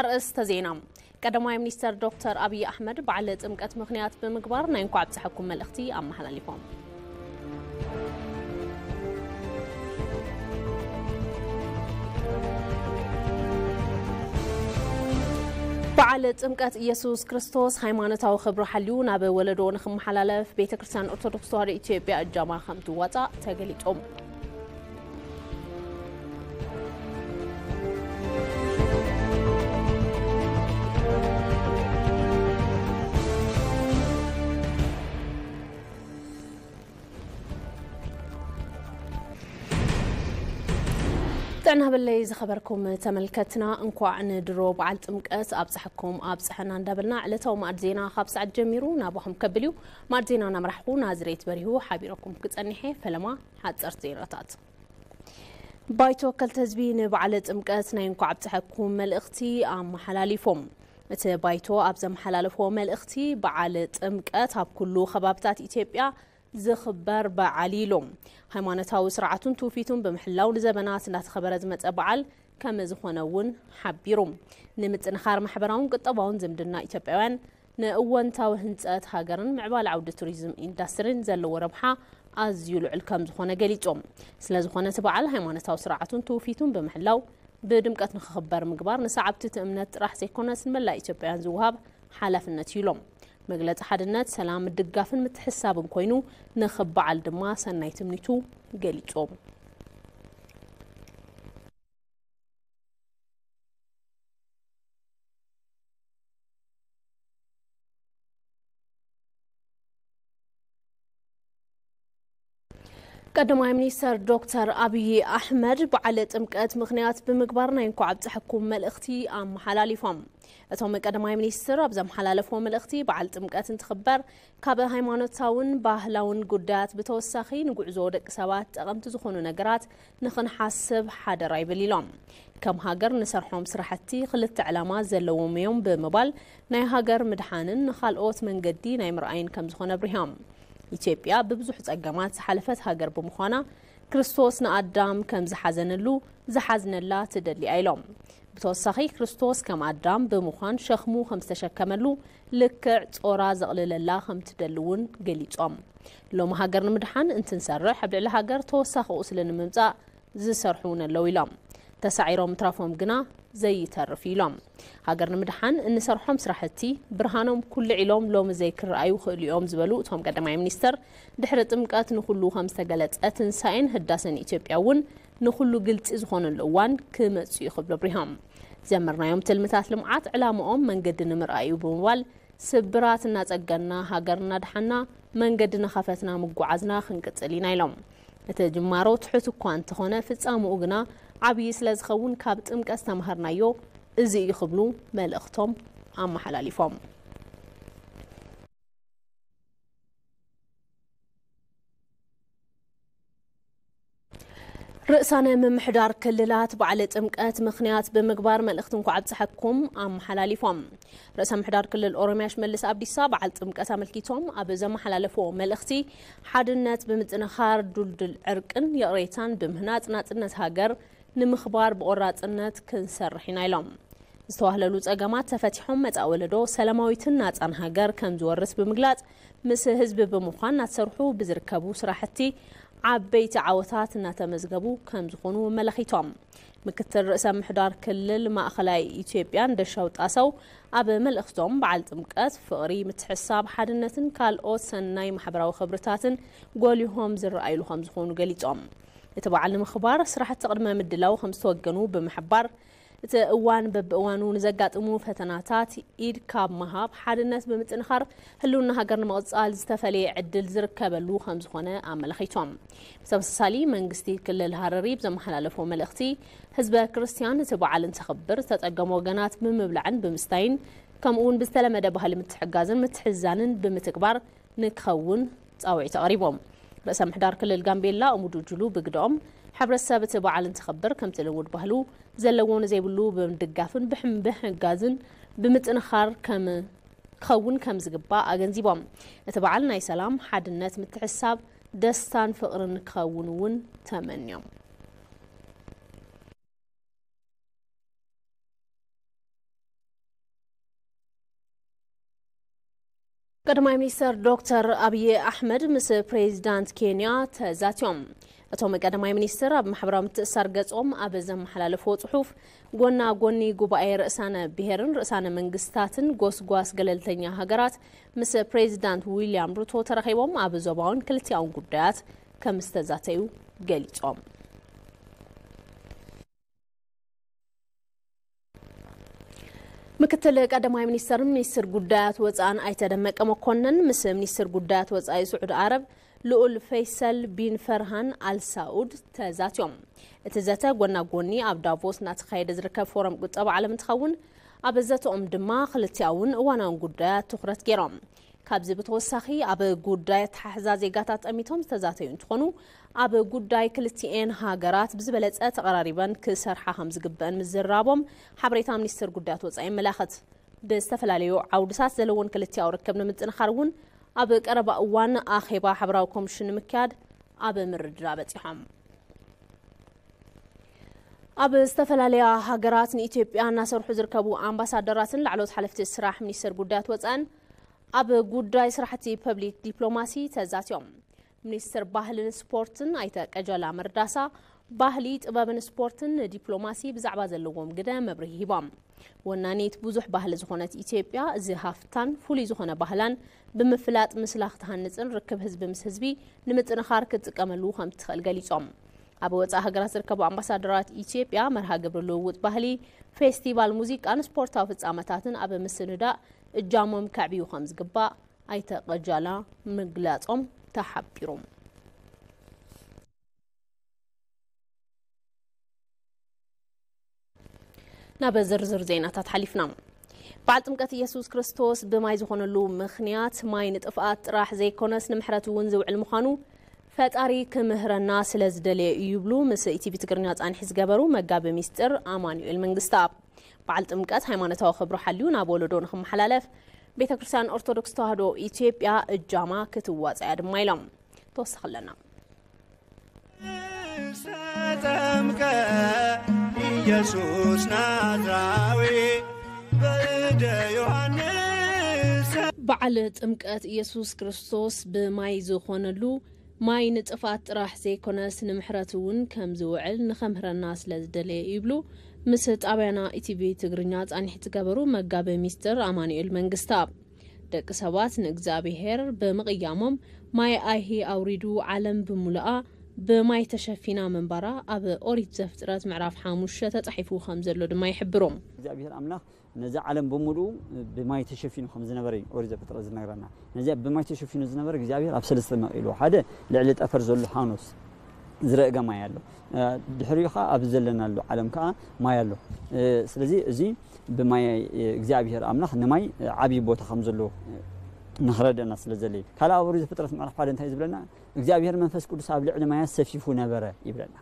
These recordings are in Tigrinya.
ኣርእስተ ዜና። ቀዳማይ ሚኒስተር ዶክተር ኣብይ ኣሕመድ በዓል ጥምቀት ምኽንያት ብምግባር ናይ እንኳዕ ኣብፀሐኩም መልእኽቲ ኣመሓላሊፎም። በዓል ጥምቀት ኢየሱስ ክርስቶስ ሃይማኖታዊ ክብሪ ሓልዩ ናብ ወለዶ ንክመሓላለፍ ቤተ ክርስቲያን ኦርቶዶክስ ተዋህዶ ኢትዮጵያ እጃማ ከም ትዋፃእ ተገሊጹ። ጥዕና በለይ ዝኸበርኩም ተመልከትና፣ እንኳዕ ንድሮ በዓል ጥምቀት ኣብፀሐኩም ኣብፀሐና እንዳበልና፣ ዕለታዊ ማዕድ ዜና ካብ ሰዓት ጀሚሩ ናባኹም ከብል እዩ። ማዕድ ዜና እናመራሕኹ ናዝሬት በሪሁ ሓቢረኩም ክፀኒሐ። ፈለማ ሓፀርቲ ዜናታት። ባይቶ ወከልቲ ህዝቢ ንበዓለ ጥምቀት ናይ እንኳዕ ኣብፀሐኩም መልእኽቲ ኣመሓላሊፎም። እቲ ባይቶ ኣብ ዘመሓላለፎ መልእኽቲ፣ በዓል ጥምቀት ኣብ ኩሉ ከባብታት ኢትዮጵያ ዝኽበር በዓል ኢሉ። ሃይማኖታዊ ስርዓቱን ትውፊቱን ብምሕላው ንዘበናት እናተኸበረ ዝመፀ በዓል ከም ዝኾነ እውን ሓቢሩ። ንምጥንኻር ማሕበራውን ቁጠባውን ዝምድና ኢትዮጵያውያን፣ ንእወንታዊ ህንፀት ሃገርን ምዕባለ ዓውዲ ቱሪዝም ኢንዳስትሪን ዘለዎ ረብሓ ኣዝዩ ልዑል ከም ዝኾነ ገሊጾም። ስለ ዝኾነ እቲ በዓል ሃይማኖታዊ ስርዓቱን ትውፊቱን ብምሕላው ብድምቀት ንኽኽበር ምግባር ንሰዓብቲ እቲ እምነት ጥራሕ ዘይኮነስ ንመላእ ኢትዮጵያውያን ዝወሃብ ሓላፍነት እዩ ኢሎም። መግለጺ ሓድነት፣ ሰላም፣ ምድጋፍን ምትሕስሳብን ኮይኑ ንኽበዓል ድማ ሰናይ ትምኒቱ ገሊጾም። ቀዳማይ ሚኒስተር ዶክተር ኣብይ ኣሕመድ በዓል ጥምቀት ምኽንያት ብምግባር ናይ እንኳዕ ኣብፀሐኩም መልእኽቲ ኣመሓላሊፎም። እቶም ቀዳማይ ሚኒስትር ኣብ ዘመሓላለፍዎ መልእኽቲ፣ በዓል ጥምቀት እንትኽበር ካብ ሃይማኖታውን ባህላውን ጉዳያት ብተወሳኺ ንጉዕዞ ደቂ ሰባት ጠቐምቲ ዝኾኑ ነገራት ንኽንሓስብ ሓደራ ይብል ኢሎም። ከም ሃገር ንሰርሖም ስራሕቲ ክልተ ዕላማ ዘለዎም እዮም ብምባል፣ ናይ ሃገር ምድሓንን ንኻልኦት መንገዲ ናይ ምርኣይን ከም ዝኾነ ኣብሪሆም። ኢትዮጵያ ብብዙሕ ጸገማት ዝሓለፈት ሃገር ብምዃና፣ ክርስቶስ ንኣዳም ከም ዝሓዘነሉ ዝሓዝነላ ትደሊ እያ ኢሎም። ብተወሳኺ፣ ክርስቶስ ከም ኣዳም ብምዃን ሸኽሙ ከም ዝተሸከመሉ ልክዕ ጾራ ዘቕልለላ ከም ትደሊ እውን ገሊጾም። ሎሚ ሃገር ንምድሓን እንትንሰርሕ፣ ኣብ ልዕሊ ሃገር ተወሳኺ ቁስሊ ንምምጻእ ዝሰርሑ እውን ኣለዉ ኢሎም። ተሳዒሮም ምትራፎም ግና ዘይተርፍ እዩ ኢሎም። ሃገር ንምድሓን እንሰርሖም ስራሕቲ ብርሃኖም ኩልዕ ኢሎም ሎሚ ዘይክረኣዩ ክእሉ እዮም ዝበሉ እቶም ቀዳማይ ሚኒስትር፣ ድሕሪ ጥምቀት ንኹሉ ከም ዝተገለጸ ትንሳኤን ህዳሰን ኢትዮጵያ እውን ንኹሉ ግልጺ ዝኾነሉ እዋን ክመጽእ እዩ ክብሉ ኣብሪሆም። ዘመርናዮም ትልምታት ልምዓት ዕላምኦም መንገዲ ንምርኣይ እዩ ብምባል፣ ስብራት እናጸገንና፣ ሃገር እናድሓንና፣ መንገዲ እናኸፈትና ምጉዓዝና ክንቅጽል ኢና ኢሎም። እቲ ጅማሮ ትሑት እኳ እንተኾነ፣ ፍጻምኡ ግና ዓብዪ ስለ ዝኸውን ካብ ጥምቀት ዝተማሃርናዮ እዚ እዩ ክብሉ መልእኽቶም ኣመሓላሊፎም። ርእሳነ ምምሕዳር ክልላት በዓል ጥምቀት ምኽንያት ብምግባር መልእኽቲ እንኳዕ ኣብፀሐኩም ኣመሓላሊፎም። ርእሰ ምምሕዳር ክልል ኦሮሚያ ሽመልስ ኣብዲሳ በዓል ጥምቀት ኣመልኪቶም ኣብ ዘመሓላለፍዎ መልእኽቲ፣ ሓድነት ብምጥንኻር፣ ዱልዱል ዕርቅን ይቕሬታን ብምህናፅ ናፅነት ሃገር ንምኽባር ብቆራፅነት ክንሰርሕ ኢና ኢሎም። ዝተዋህለሉ ጸገማት ተፈቲሖም መጻኢ ወለዶ ሰላማዊትን ናጻን ሃገር ከም ዝወርስ ብምግላጽ፣ ምስ ህዝቢ ብምዃን እናተሰርሑ ብዝርከቡ ስራሕቲ ዓበይቲ ዓወታት እናተመዝገቡ ከም ዝኾኑ ኣመላኺቶም። ምክትል ርእሰ ምሕዳር ክልል ማእኸላይ ኢትዮጵያ እንደሻው ጣሰው ኣብ መልእኽቶም፣ በዓል ጥምቀት ፍቕሪ፣ ምትሕስሳብ፣ ሓድነትን ካልኦት ሰናይ ማሕበራዊ ክብርታትን ጎሊሆም ዝረኣይሉ ከም ዝኾኑ ገሊጾም። እቲ በዓል ንምኽባር ስራሕቲ ቅድመ ምድላው ከም ዝተወገኑ ብምሕባር፣ እቲ እዋን በብእዋኑ ንዘጋጥሙ ፈተናታት ኢድ ካብ ምሃብ፣ ሓድነት ብምጥንኻር ህልውና ሃገር ንምቕጻል ዝተፈለየ ዕድል ዝርከበሉ ከም ዝኾነ ኣመላኺቶም። ብተመሳሳሊ መንግስቲ ክልል ሃረሪ ብዘመሓላለፎ መልእኽቲ፣ ህዝበ ክርስትያን እቲ በዓል እንተኽብር ዝተጸገሙ ወገናት ብምብላዕን ብምስታይን፣ ከምኡ እውን ብዝተለመደ ባህሊ ምትሕጋዝን ምትሕዛንን ብምትግባር ንክኸውን ጻውዒት ኣቕሪቦም። ርእሰ ምሕዳር ክልል ጋምቤላ እሙዱ ጁሉ ብግደኦም፣ ሕብረተሰብ እቲ በዓል እንትኸብር ከምቲ ልሙድ ባህሉ ዘለዎ ንዘይብሉ ብምድጋፍን ብሕም-፣ ብምሕጋዝን ብምጥንኻር ከም ክኸውን ከም ዝግባእ ኣገንዚቦም። እቲ በዓል ናይ ሰላም፣ ሓድነት፣ ምትሕስሳብ፣ ደስታን ፍቕርን ክኸውን እውን ተመንዮም። ቀዳማይ ሚኒስተር ዶክተር ኣብይ ኣሕመድ ምስ ፕሬዚዳንት ኬንያ ተዛትዮም። እቶም ቀዳማይ ሚኒስትር ኣብ ማሕበራዊ ምትእስሳር ገጾም ኣብ ዘመሓላለፍዎ ጽሑፍ፣ ጎና ጎኒ ጉባኤ ርእሳነ ብሄርን ርእሳነ መንግስታትን ጎስጓስ ገለልተኛ ሃገራት ምስ ፕሬዚዳንት ዊልያም ሩቶ ተራኺቦም ኣብ ዞባውን ክልቲኣውን ጉዳያት ከም ዝተዛተዩ ገሊጾም። ምክትል ቀዳማይ ሚኒስተርን ሚኒስትር ጉዳያት ወፃእን ኣይተ ደመቀ መኮንን ምስ ሚኒስትር ጉዳያት ወፃኢ ስዑድ ዓረብ ልኡል ፈይሰል ቢን ፈርሃን ኣልሳኡድ ተዛትዮም። እቲ ዘተ ጎና ጎኒ ኣብ ዳቮስ እናተኻየደ ዝርከብ ፎረም ቁጠባ ዓለም እንትኸውን፣ ኣብ ዘተኦም ድማ ክልቲኣውን እዋናውን ጉዳያት ትኹረት ገይሮም። ካብዚ ብተወሳኺ ኣብ ጉዳይ ኣተሓሕዛ ዜጋታት ጠሚቶም ዝተዛተዩ እንትኾኑ፣ ኣብ ጉዳይ ክልቲኤን ሃገራት ብዝበለፀ ተቐራሪበን ክሰርሓ ከም ዝግበአን ምዝራቦም ሓበሬታ ሚኒስትር ጉዳያት ወፃኢ የመላኽት። ብዝተፈላለዩ ዓውድታት ዘለዎን ክልቲኣዊ ርክብ ንምጥንኻር እውን ኣብ ቀረባ እዋን ኣኼባ ሓበራዊ ኮሚሽን ንምክያድ ኣብ ምርድዳ በፂሖም። ኣብ ዝተፈላለያ ሃገራት ንኢትዮጵያ እናሰርሑ ዝርከቡ ኣምባሳደራትን ላዕለዎት ሓለፍቲ ስራሕ ሚኒስቴር ጉዳያት ወፃእን ኣብ ጉዳይ ስራሕቲ ፐብሊክ ዲፕሎማሲ ተዛትዮም። ሚኒስትር ባህልን ስፖርትን ኣይተ ቀጀላ መርዳሳ፣ ባህሊ፣ ጥበብን ስፖርትን ንዲፕሎማሲ ብዛዕባ ዘለዎም ግደ መብርሂ ሂቦም። ወናኒት ብዙሕ ባህሊ ዝኾነት ኢትዮጵያ፣ እዚ ሃፍታን ፍሉይ ዝኾነ ባህላን ብምፍላጥ ምስላ ክትሃንጽን ርክብ ህዝቢ ምስ ህዝቢ ንምጥንኻር ክትጥቀመሉ ከም ትኽእል ገሊጾም። ኣብ ወጻኢ ሃገራት ዝርከቡ ኣምባሳደራት ኢትዮጵያ፣ መርሃ ግብሪ ልውውጥ ባህሊ፣ ፌስቲቫል ሙዚቃን ስፖርታዊ ፍጻመታትን ኣብ ምስንዳእ እጃሞም ከዕብዩ ከም ዝግባእ ኣይተ ቀጃላ ምግላጾም ተሓቢሩ። ናብ ዝርዝር ዜናታት ሓሊፍና። በዓል ጥምቀት ኢየሱስ ክርስቶስ ብማይ ዝኾነሉ ምኽንያት፣ ማይ ንጥፍኣት ጥራሕ ዘይኮነስ ንምሕረት እውን ዝውዕል ምዃኑ ፈጣሪ ክምህረና ስለ ዝደለየ እዩ ይብሉ ምስ ኢቲቪ ትግርኛ ጻንሒ ዝገበሩ መጋቢ ሚስጥር ኣማኑኤል መንግስተኣብ። በዓል ጥምቀት ሃይማኖታዊ ክብሩ ሓልዩ ናብ ወለዶ ንኽመሓላለፍ ቤተ ክርስቲያን ኦርቶዶክስ ተዋህዶ ኢትዮጵያ እጃማ ክትዋጻእ እያ ድማ ኢሎም። ተወሳኺ ኣለና። ተጠምቀ ኢየሱስ ናዝራዊ በእደ ዮሐንስ። በዓል ጥምቀት ኢየሱስ ክርስቶስ ብማይ ዝኾነሉ፣ ማይ ንጥፋት ጥራሕ ዘይኮነስ ንምሕረት እውን ከም ዝውዕል ንኸምህረና ስለ ዝደለየ ይብሉ ምስ ጣብያና ኢቲቪ ትግርኛ ጻኒሕ ዝገበሩ መጋቢ ሚስጥር ኣማኑኤል መንግስተኣብ። ደቂ ሰባት ንእግዚኣብሔር ብምቕያሞም ማይ ኣይሂ ኣውሪዱ ዓለም ብምሉኣ ብማይ ተሸፊና ምንባራ ኣብ ኦሪት ዘፍጥረት ምዕራፍ ሓሙሽተ ተጻሒፉ ከም ዘሎ ድማ ይሕብሩ። እግዚኣብሔር ኣምላኽ ነዚ ዓለም ብምሉኡ ብማይ ተሸፊኑ ከም ዝነበረ እዩ ኦሪት ዘፍጥረት ዝነግረና። ነዚ ብማይ ተሸፊኑ ዝነበረ እግዚኣብሔር ኣብ ሰለስተ መቒሉ፣ ሓደ ልዕሊ ጠፈር ዘሎ ሃኖስ ዝረእገ ማይ ኣሎ። እ፣ ድሕሪኡ ኸዓ ኣብ ዘለናሉ ዓለም ከኣ ማይ ኣሎ። እ፣ ስለዚ እዚ ብማይ፣ እ፣ እግዚኣብሔር ኣምላኽ ንማይ፣ እ፣ ዓብዪ ቦታ ከም ዘለዎ፣ እ፣ ንኽረደና ስለ ዘለ እዩ። ካልእ ኣብ ኦሪት ዘፍጥረት ምዕራፍ ሓደ እንታይ እዩ ዝብለና? እግዚኣብሔር መንፈስ ቅዱስ ኣብ ልዕሊ ማያት ሰፊፉ ነበረ ይብለና።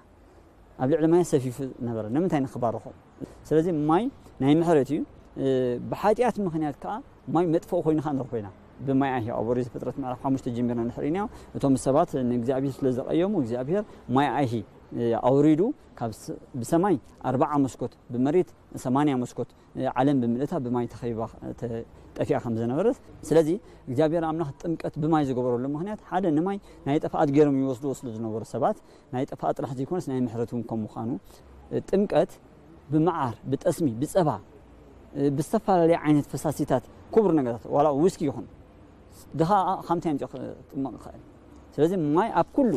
ኣብ ልዕሊ ማያት ሰፊፉ ነበረ። ንምንታይ ንኽባርኾ? ስለዚ ማይ ናይ ምሕረት እዩ። እ፣ ብሓጢኣት ምኽንያት ከኣ ማይ መጥፍኢ ኮይኑ ከኣ ንረኽቦ ኢና። ብማይ ኣይሂ ኣብ ኦሪት ዘፍጥረት ምዕራፍ ሓሙሽተ ጀሚርና እንድሕር ርኢናዮ፣ እቶም ሰባት ንእግዚኣብሔር ስለ ዘቐየሙ እግዚኣብሔር ማይ ኣይሂ፣ እ፣ ኣውሪዱ ካብ ስ-፣ ብሰማይ ኣርብዓ መስኮት፣ ብመሬት ሰማንያ መስኮት፣ እ፣ ዓለም ብምልእታ ብማይ ተኸቢባ፣ እ፣ ተ-፣ ጠፊኣ ከም ዝነበረት። ስለዚ እግዚኣብሔር ኣምላኽ ጥምቀት ብማይ ዝገበረሉ ምኽንያት ሓደ ንማይ ናይ ጥፍኣት ገይሮም ይወስድዎ ስለ ዝነበሩ ሰባት ናይ ጥፍኣት ጥራሕ ዘይኮነስ ናይ ምሕረት እውን ከም ምዃኑ፣ እ፣ ጥምቀት ብመዓር፣ ብጠስሚ፣ ብጸባ፣ እ፣ ብዝተፈላለየ ዓይነት ፈሳሲታት፣ ክቡር ነገራት፣ ዋላ ዊስኪ ይኹን፣ ድኻ ከምቲ ኣምጺኡ ክጥመቕ ይኽእል። ስለዚ ማይ ኣብ ኩሉ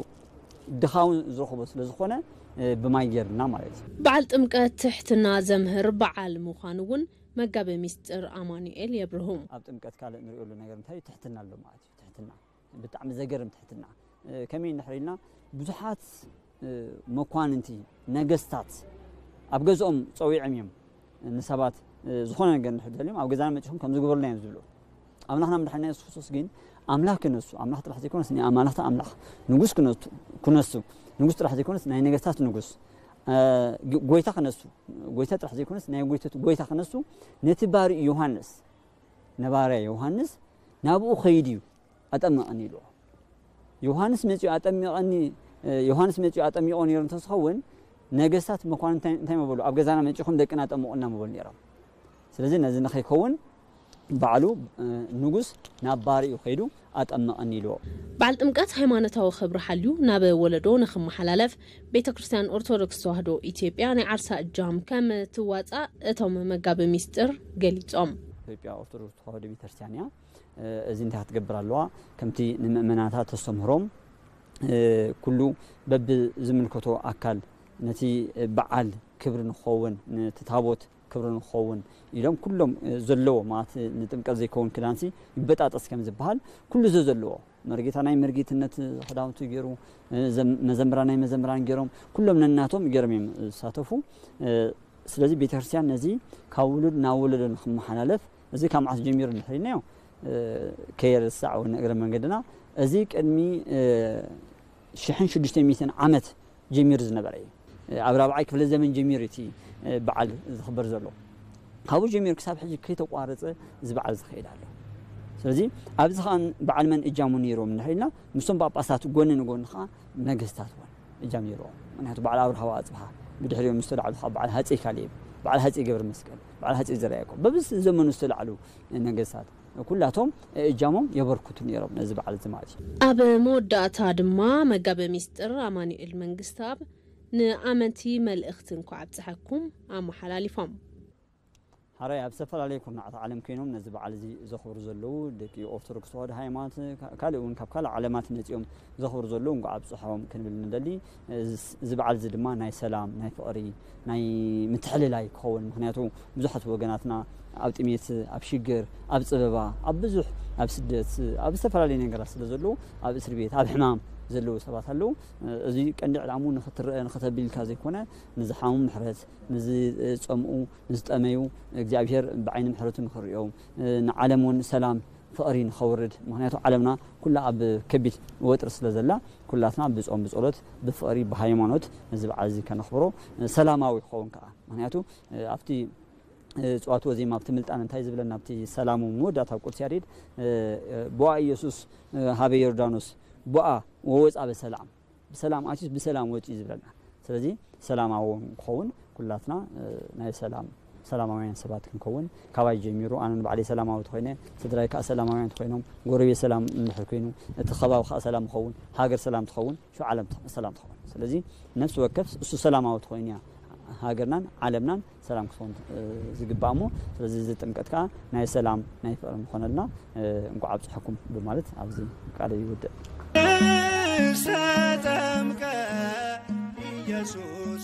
ድኻ እውን ዝረኽቦ ስለ ዝኾነ፣ እ፣ ብማይ ጌርና ማለት እዩ። በዓል ጥምቀት ትሕትና ዘምህር በዓል ምዃኑ እውን መጋቢ ሚስጥር ኣማኑኤል የብርሁ። ኣብ ጥምቀት ካልእ ንሪኦሉ ነገር እንታይ እዩ? ትሕትና ኣሎ ማለት እዩ። ትሕትና። ብጣዕሚ ዘገርም ትሕትና። እ፣ ከመይ እንድሕር ኢልና፣ ብዙሓት፣ እ፣ መኳንንቲ፣ ነገስታት ኣብ ገዝኦም ጸዊዖም እዮም ንሰባት፣ እ፣ ዝኾነ ነገር እንድሕር ደልዮም ኣብ ገዛና መጺኹም ከምዚ ግበሩልና እዮም ዝብሉ። ኣምላኽና መድሓኒና የሱስ ክርስቶስ ግን ኣምላኽ ክነሱ፣ ኣምላኽ ጥራሕ ዘይኮነስ ናይ ኣማልኽቲ ኣምላኽ፣ ንጉስ ክነቱ-፣ ክነሱ፣ ንጉስ ጥራሕ ዘይኮነስ ናይ ነገስታት ንጉስ፣ እ፣ ግ-፣ ጎይታ ክነሱ፣ ጎይታ ጥራሕ ዘይኮነስ ናይ ጎይቶት ጎይታ ክነሱ፣ ነቲ ባርዩ ዮሃንስ፣ ነባርያ ዮሃንስ ናብኡ ከይዱ እዩ ኣጠመቐኒ ኢልዎ። ዮሃንስ መጺኡ ኣጠመቐኒ፣ እ፣ ዮሃንስ መጺኡ ኣጠሚቖ ነይሩ እንተዝኸውን፣ ነገስታት መኳንንት እንታይ፣ እንታይ ምበሉ? ኣብ ገዛና መጺኹም ደቅና ኣጠምቑልና ምበሉ ነይሮም። ስለዚ ነዚ ንኸይከውን ባዕሉ ንጉስ ናብ ባሪኡ ከይዱ ኣጠመቐኒ ኢልዎ። በዓል ጥምቀት ሃይማኖታዊ ክብሪ ሓልዩ ናብ ወለዶ ንክመሓላለፍ ቤተ ክርስቲያን ኦርቶዶክስ ተዋህዶ ኢትዮጵያ ናይ ዓርሳ እጃም ከም ትዋፃእ እቶም መጋቢ ሚስጥር ገሊፆም። ኢትዮጵያ ኦርቶዶክስ ተዋህዶ ቤተክርስትያን እያ። እዚ እንታይ ክትገብር ኣለዋ? ከምቲ ንምእመናታ ተስተምህሮም ኩሉ በብዝምልከቶ ኣካል ነቲ በዓል ክብሪ ንኸውን፣ ነቲ ታቦት ክብሪ ንኸውን ኢሎም ኩሎም ዘለዎ ማለት ንጥምቀት ዘይከውን ክዳንሲ ይበጣጠስ ከም ዝበሃል ኩሉ ዘ ዘለዎ መርጌታ ናይ መርጌትነት ክዳውንቲ ገይሩ፣ መዘምራ ናይ መዘምራን ገይሮም ኩሎም ነናቶም ገይሮም እዮም ዝሳተፉ። ስለዚ ቤተክርስትያን ነዚ ካብ ውሉድ ናብ ወለዶ ንክመሓላለፍ እዚ ካብ መዓስ ጀሚሩ እንድሕር ኢልናዮ ከየርሳዕ እውን እግረ መንገድና እዚ ቅድሚ ሽሕን ሽዱሽተ ሚእትን ዓመት ጀሚሩ ዝነበረ እዩ። ኣብ ራብዓይ ክፍለ ዘመን ጀሚሩ እቲ በዓል ዝኽበር ዘሎ ካብኡ ጀሚሩ ክሳብ ሕጂ ከይተቋረፀ እዚ በዓል ዝኸይድ ኣሎ። ስለዚ ኣብዚ ከዓ በዓል መን እጃሙ ነይሮም እንድሕር ኢልና ምስቶም ጳጳሳት ጎኒ ንጎኒ ከዓ ነገስታት እውን እጃም ነይሮም። ምክንያቱ በዓል ኣብርሃ ወኣፅብሃ ብድሕሪኦም ዝተላዕሉ ከዓ በዓል ሃፀይ ካሌብ፣ በዓል ሃፀይ ገብረ መስቀል፣ በዓል ሃፀይ ዘርዓ ያዕቆብ በብዘመኑ ዝተላዕሉ ነገስታት ኩላቶም እጃሞም የበርክቱ ነይሮም ነዚ በዓል እዚ ማለት እዩ። ኣብ መወዳእታ ድማ መጋቢ ሚስጥር ኣማኑኤል መንግስተኣብ ንኣመንቲ መልእኽቲ እንኳዕ ኣብፀሐኩም ኣመሓላሊፎም። ሓራይ ኣብ ዝተፈላለዩ ኩርናዓት ዓለም ኮይኖም ነዚ በዓል እዚ ዘኽብሩ ዘለዉ ደቂ ኦርቶዶክስ ተዋህዶ ሃይማኖት ካልእ እውን ካብ ካልእ ዓለማት መፂኦም ዘኽብሩ ዘለዉ እንኳዕ ኣብፅሖም ክንብል ንደሊ። እዚ በዓል እዚ ድማ ናይ ሰላም ናይ ፍቕሪ ናይ ምትሕልላይ ክኸውን ምክንያቱ ብዙሓት ወገናትና ኣብ ጥሜት ኣብ ሽግር ኣብ ፀበባ ኣብ ብዙሕ ኣብ ስደት ኣብ ዝተፈላለዩ ነገራት ስለ ዘለዉ ኣብ እስር ቤት ኣብ ሕማም ዘለዉ ሰባት ኣለዉ። እዚ ቀንዲ ዕላሙ ንክትረአ ንክተብል ኢልካ ዘይኮነ ንዝሓሙ ምሕረት ንዝፀምኡ ንዝጠመዩ እግዚኣብሔር ብዓይኒ ምሕረቱ ንክሪኦም ንዓለም እውን ሰላም ፍቕሪ ንኸውርድ ምክንያቱ ዓለምና ኩላ ኣብ ከቢድ ወጥሪ ስለ ዘላ ኩላትና ብፆም ብፀሎት ብፍቕሪ ብሃይማኖት ነዚ በዓል እዚ ከነኽብሮ ሰላማዊ ክኸውን ከዓ ምክንያቱ ኣብቲ ፅዋት ወዜማ ኣብቲ ምልጣን እንታይ ዝብለና ኣብቲ ሰላሙ መወዳእታ ቁርሲ ያሬድ ቦኣ ኢየሱስ ሃበ ዮርዳኖስ ቦኣ ወወፃ በሰላም ብሰላም ኣትዩስ ብሰላም ወፂኡ ዝብለና ስለዚ ሰላማዊ ክኸውን ኩላትና ናይ ሰላም ሰላማውያን ሰባት ክንከውን ካባይ ጀሚሩ ኣነ ንባዕለይ ሰላማዊ ተኮይነ ስድራይ ከዓ ሰላማውያን ተኮይኖም ጎረቤት ሰላም እንድሕር ኮይኑ እቲ ከባቢ ከዓ ሰላም ክኸውን ሃገር ሰላም ትኸውን ሹ ዓለም ሰላም ትኸውን ስለዚ ነፍሲ ወከፍ እሱ ሰላማዊ ተኮይኑ እያ ሃገርናን ዓለምናን ሰላም ክትኸውን ዝግባእ እሞ ስለዚ እዚ ጥምቀት ከዓ ናይ ሰላም ናይ ፍቅሪ ምኾነልና እንኳዕ ኣብፅሐኩም ብማለት ኣብዚ ቃለ ይውድእ ሰጠምቀ ኢየሱስ